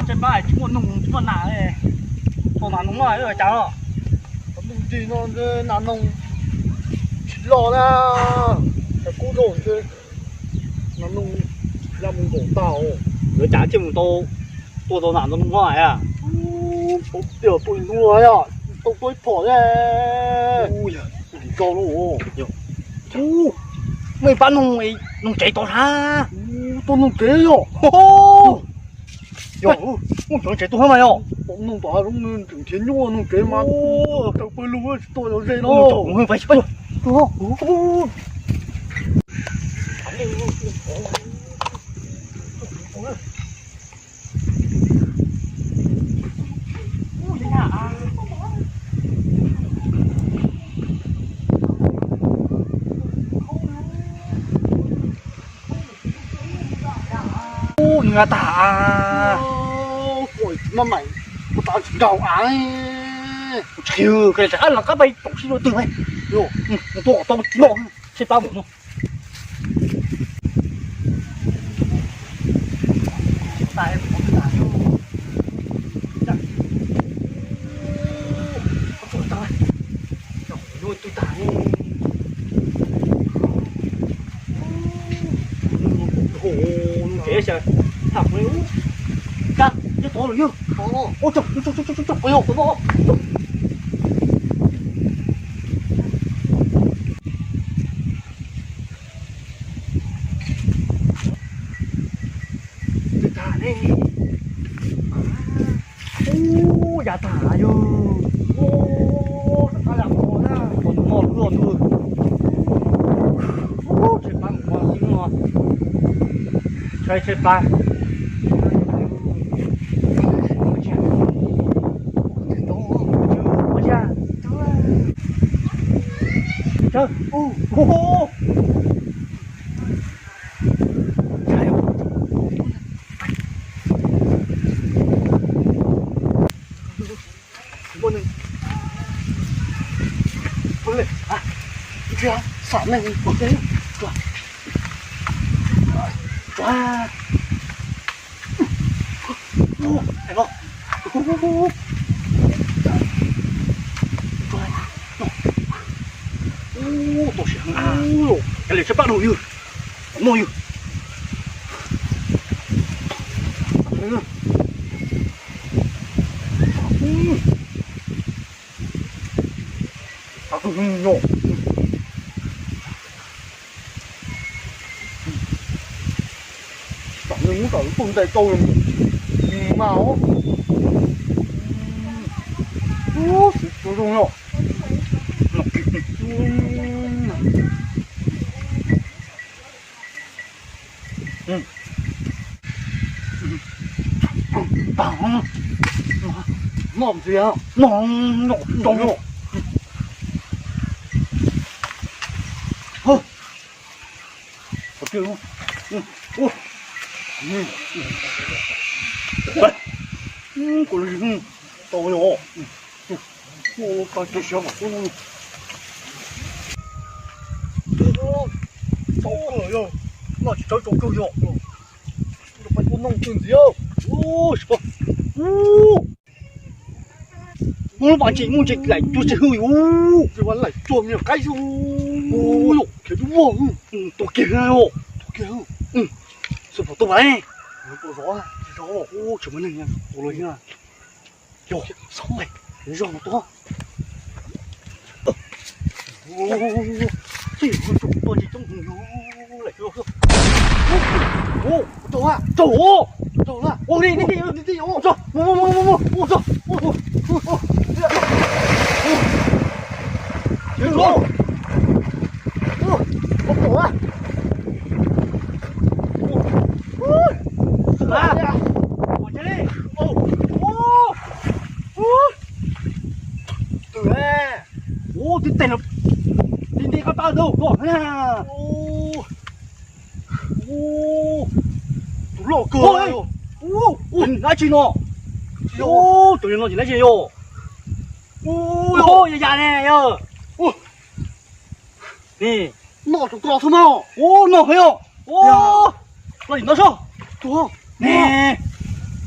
Tsis pab tsis muaj noog tsis muaj nas, tau nas noog mas cas los. Qhov ntuj nrig no ntshe nas noog tsis loj na, es kub dhau ntshe nas noog ya mus nkaum tag. Lawv cas thiaj mus tau tua tau nas ntau noog no a? Tau tiam tus hnua yog tau tua ib phom thiab. Ua li, muaj ib pab noog, noog tsev tau hab. Tau noog tsev yog. Yog, muaj cov tsev tuaj hab mas yog. Tau noog tom hav zoov nrhiav nyuaj, noog tsev mas tawm pawg lug tsis tuaj yog ze no. Ub, nws tag. Maj mam, kuv tau tsis nkaus av. Tsis qhia, koj tsam los koj pais pom sib luag twg. Tus kom tau noj, seb pab mus no. Ub, yav tag yog. Ub, tshaib plab mus ua xwb no. Tshaib tshaib plab. Ua tsaug. Ub, tau siav heev. Ub, cas li tshaib plab no yog. No yog. Tam no muab kom tuaj ntais tau mas os. Ub, xwb tsuag zoo yom. Tag, noj ntxiv, noj noj zoo. Kuv tau yog. Tau kawg yog, noj tsis tau tau kawg yog. Pais tua noog twg ntxiv. Ub, lub pas ntses muaj ntses laim cuag tsis hwj ub. Laim cuag me nyuam qaib xwb. Khiav dub vog. Tua kiag, tua kiag. Xub pom tuaj mas. Ub, tsis muaj neeg tua los yog. Yog, xauj, zog no tuaj. Tsis yog tua ntses coob heev laim cuag. Raug, raug, raug, ua li, li, li, li, ua tso, mus, mus, mus, mus, mus, ua tso. Ua, ua, ua, ua. Ub, twb tes no, nti nti koj tau tus koj na. Tus loj kawg. Ub, dab tsi no? Ub, tus no tsis dab tsi yog. Ub, ya ya ne yog. Ni, noj tus ko xwb mas. Ub, noj heev os. Ub, los yim no soj. Tus ne.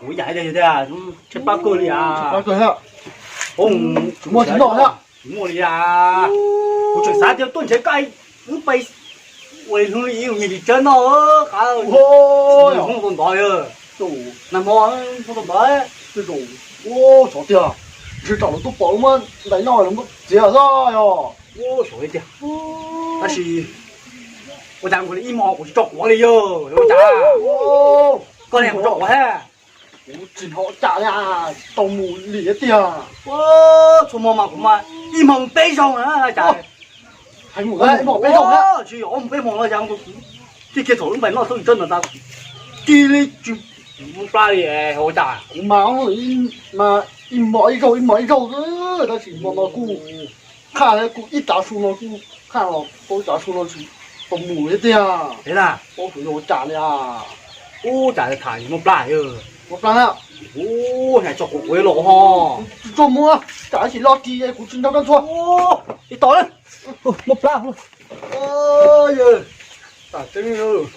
Kuv ib yam tiag tiag, tshaib plab kawg li as. Muaj tsis noj thiab. Tsis muaj li as. Kuv tseem xav tias tuaj nrhiav koj lub pais ua li hnub ib ua nyiag tsis tsaub noj qav. Hmoob tau ntov, nag hmo hmoob tau ntov. Xyov tiag, ntshe tsam lawv tuaj pom muab ntais noj lawv muab txiav xwb yog. Tab sis ua cas kuv li ib hmo kuv tsis tso quav li yog ua cas? Koj li kuv tso quav thiab. Kuv tsis hnov cas li, tau mus li tiag. Txhua hmo mas kuv mas ib hmo mus peb zaug na cas. Hais mus ib hmo peb zaug na. Tsis yog ob hmo peb hmo no cas kuv tij kiag thaum lub ntais noj txog tsis tsaub ntawd tas, tij li tsis muaj plab li ua cas. Kuv mas mas ib hmo ib zaug ib hmo ib zaug xwb, tab sis hmo no kuj qhaj kuj ib tav su no kuj qhaj los tau ib tav su no tsis tau mus li tiag. Paub tsis yog ua cas li as. Ub, cas tham muaj plab. Muaj plab na. Ub, hais tso kuv quav los ho. Tsis tau mus, tsam sim los kis kuv tsis nrog koj ntxhua. Ib tog muaj plab. Tam tseeb.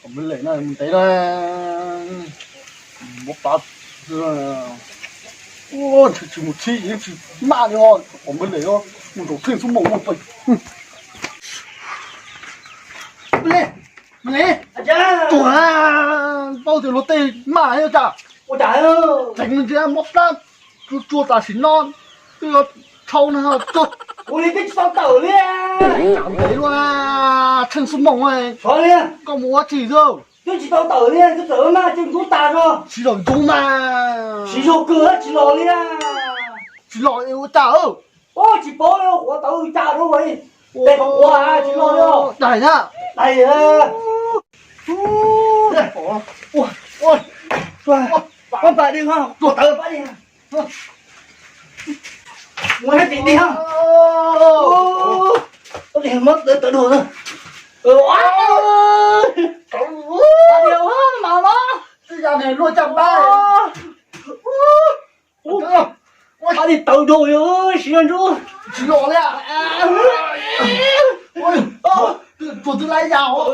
Tom me lem na ntev na, muab plab, ntshe tsis mus txhib yeej tsis maj li os. Tom me lem mus nraum theej xub moos ua pem. Tuag, paub tias luag tej maj ua cas. Tseev ntsia mob plab, tsuag tsuag tam sim no twb yuav dhau na. Ua li twb tsis tau tawm li. Ntev luaj, theej xub moos. Koj mus ua tsi xwb? Twb tsis tau tawm li, twb tawm maj ces ntub tas zog. Siv zog ntub mas. Siv zog kawg tsis los li. Tsis los ua cas. Tsis paub li, quav tawv cas rau ua, tes quav tsis los li. Dais na, dais. Pab pab di, quav tawv pab di. Muab tim di ha. Muab tawv tawv dua na. Pab di, mas mas. Pab di tawv dua, siv ntsuab. Tsis los li. Tsuas twb laiv yas os.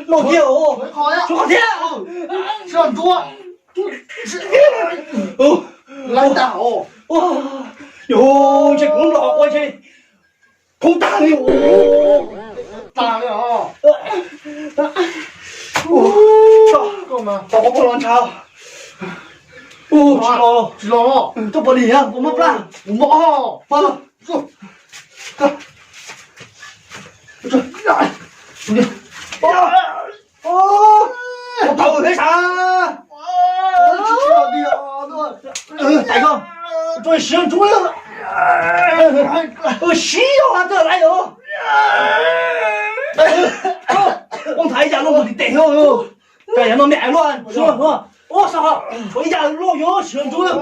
Los kiag os. Tsuas thiab. Siv ntsuab. Laiv tag os. Yog ntshe kuv los ua ntshe khoob tag li. Tag li os. Tau, koj puas los ntshav? Tsis los. Tsis los. Koj puas dim? Puas mob plab? Puas mob. Tau thiab sav. Tais koj, siv ntsuab. Siv yog has txawj laiv os. Poob thav ib yam luaj mus tim tes os. Cas yog no me luaj, ua sav, tshuav ib yam luaj yuav siv ntsuab.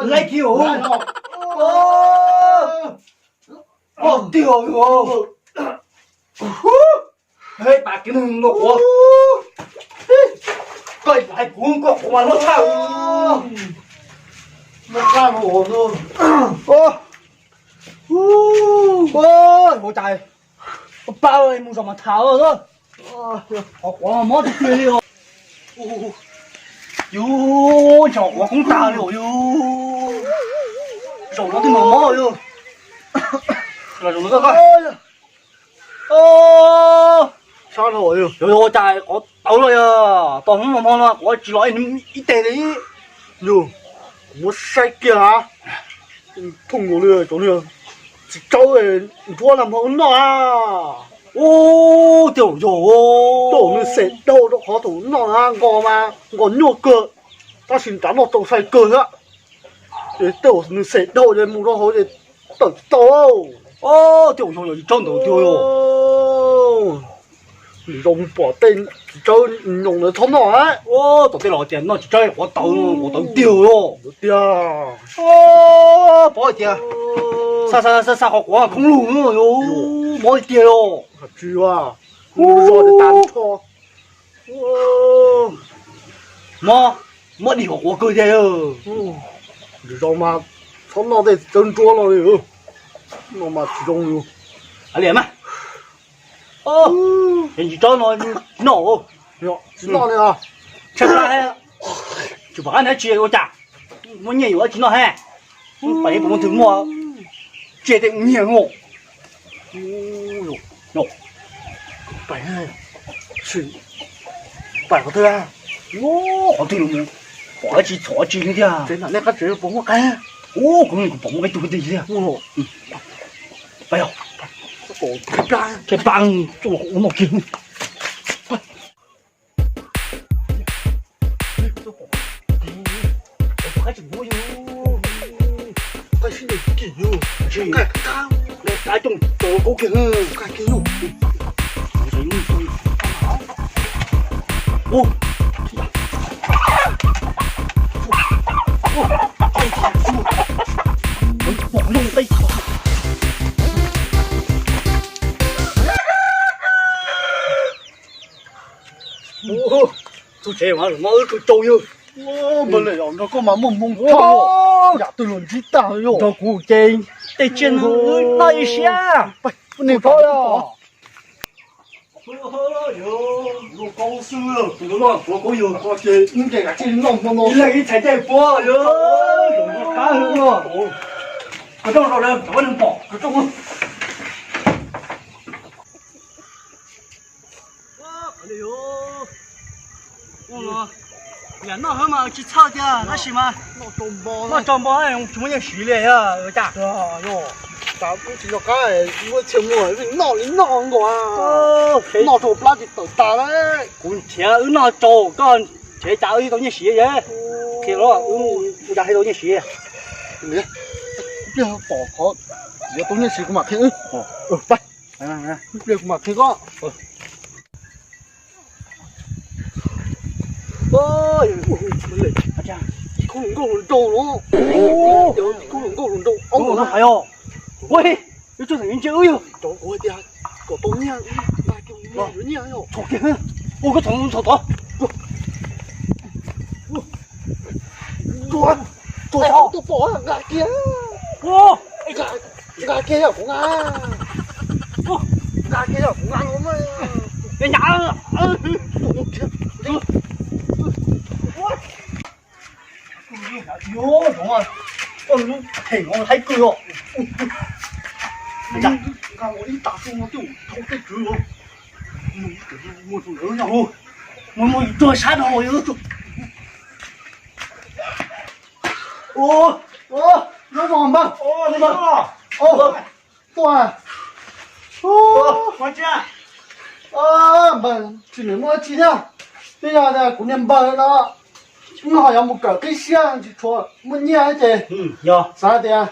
Laiv kiag os. Tiag os. Pab kiag neeg luaj quav. Koj hais kuv koj quav mas luaj tshaj. Ua cas pab mus zos mas tham os. Qhov quav mas mob tiag tiag li os. Yus, ntshe qhov quav koob tag li os yus. Zaum no twb mas mob yus. Los zaum no koj. Yog ua cas qhov tawv los yog tos hnub no hmo no quav tsis los ib teg li. Yus, kuv muab saib kiag a. Thooj nkaus li cov niag txiv tsawb ntsuab no mas noj a. Ub, tej zaum yog, tej zaum nws xem dhau rau qhov thaum noj na, nqos mas nqos nyuaj kawg, tab sis nrad noj txaus sai kawg thiab. Ces tej zaum nws xem dhau ces mus rau hauv ces tawm tsis tau. Tej zaum yog yog tsis tsawb ntawd tiag. Nws zoo pom tej txiv tsawb nyoos ntawd txhob noj. Tom tej los tias noj txiv tsawb quav tawv, quav tawv tiag os. Tiag. Pom hais tias xa xa xa qhov quav khoob lug, mob tiag os. Tsis, mus zos tas nrho. Mob, mob dig qhov quav kawg tiag. Zoo mas txhob noj tej txiv tsawb ntsuab no li. No mas tsis zoo li. Hais li mas, txiv tsawb no tsis noj. Tsis noj li. Tshaj plab, tsis pom qab nrhiav tsis ua cas, muaj nyiaj yuav tsis noj he. Pais puas muaj twg muaj, tsiaj tej ua nyiaj no. Pais, pais qhov twg? Qhov twg los pom dab tsi txhom dab tsi li tiag. Tsev nram nej qab tsev puas muaj qaib? Ub, kuv kuv pom muaj qaib tug qab twg tiag. Pais os. Pais, pais, ua no kiag. Qaib tseem muaj yus, qaib sib ncaws kim yus, qaib qab, qaib coob tau kub kiag. Tus tsev mas mob wb kawg tsau yawg. Npawg Liam, nrog koj mas muaj hmoo tshaj, yam twg los ntsib tag yog. Nrog kuv ces tej tsiaj wb noj ib siab. Niam pog los. Luaj koob xwb, tus luaj koob yog ces ib nce kav tsij noj hmo no. Ib leeg ib txhais caij puab yog. Qab hwv ua. Koj rooj rau lawv, cov neeg pom koj rooj. Yam noj hwv mas tsis txhawj tiag tab sis mas noj tsaus npo tsis muaj nyiaj siv li cas. Tsis nco qab, muab txhia muag noj li noj nkaus, noj rau plab tsis tawm tas li. Kuv nrhiav wb noj rau koj nrhiav cas wb tsis tau nyiaj siv es. Qhia los wb ua cas thiaj tau nyiaj siv. Pliag pom qhov yuav tau nyiaj siv kuv mam qhia wb. Pliag kuv mam qhia koj. Ib khub hluas nkauj hluas nraug no, ib khub hluas nkauj hluas nraug, hais os. Ua li, yuav tsuag tseem ntsia wb yog. Rov kuv hais tias kom tau nyiaj, nqa kiag yuav nyiaj yog. Txhom kiag, ua koj txhom txhom tod. Tuaj, tuaj, tuaj pom nqa kiag. Nqa kiag yog kuv nqa. Nqa kiag yog kuv nqa los mas. Nyab, koj lub theem no haib kawg os. Nqa los ib tas xwb no twb thoob teb kwv los. Muaj tus ntawd no, muaj muaj yus tuag sab no. Nyob zoo npawg. Tuaj. Npawg, tsis muaj dab tsi thiab. Twb yog tias kuv niag npawg no, nws ho yuav mus kawm qib siab tsis tshua muaj nyiaj ces xav tias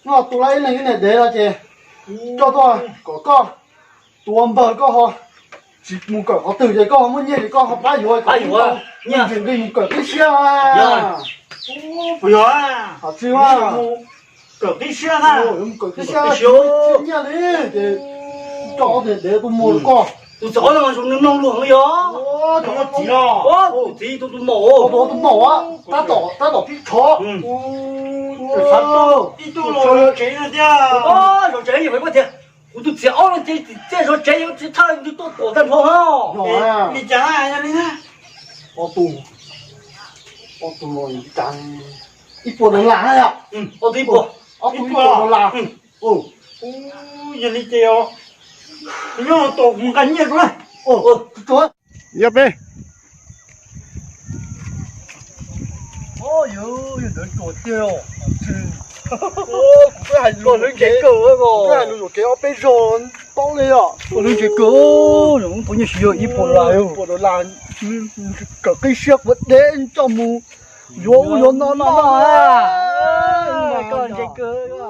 nws tus laj ib leeg ib niag dev no ces coj tuaj kom koj tus ua npawg koj ho tsis mus kawm qhov twg ces koj ho muaj nyiaj ces koj ho pab yuav, pab yuav nyiaj, nqis mus kawm qib siab. Puas yog? Tsis, kawm qib siab na. Kawm qib siab, nyiaj li ces coj ob tug dev tuaj muag koj. Tus txiv ob leeg zoo mloog luag heev yog. Tus txiv, tus maum, tus maum tab tom pib tshov. Ib tug los tsev no thiab. Zov tsev yeej pais muab tiag. Kuv tus txiv ob leeg ces txiv txiaj zov tsev yeej tsis thawj nws tuaj tuam tag nrho. Li cas yog li na? Ob tug, ob tug no cas ib puas dollar na yom? Ob tug ib puas, ob tug ib puas dollar. Yog li ces nyob tos kuv nqa nyiaj rau na. Yog peb. Kuv twb hais lus kev, kuv twb hais lus yuam kev ob peb zaug paub li os. Lub ntses kawg, tau nyiaj siv yog ib puas dollar, ib puas dollar. Kawm qib siab kuv dev coj mus yuav ub yuav no noj. Koj ntses kawg.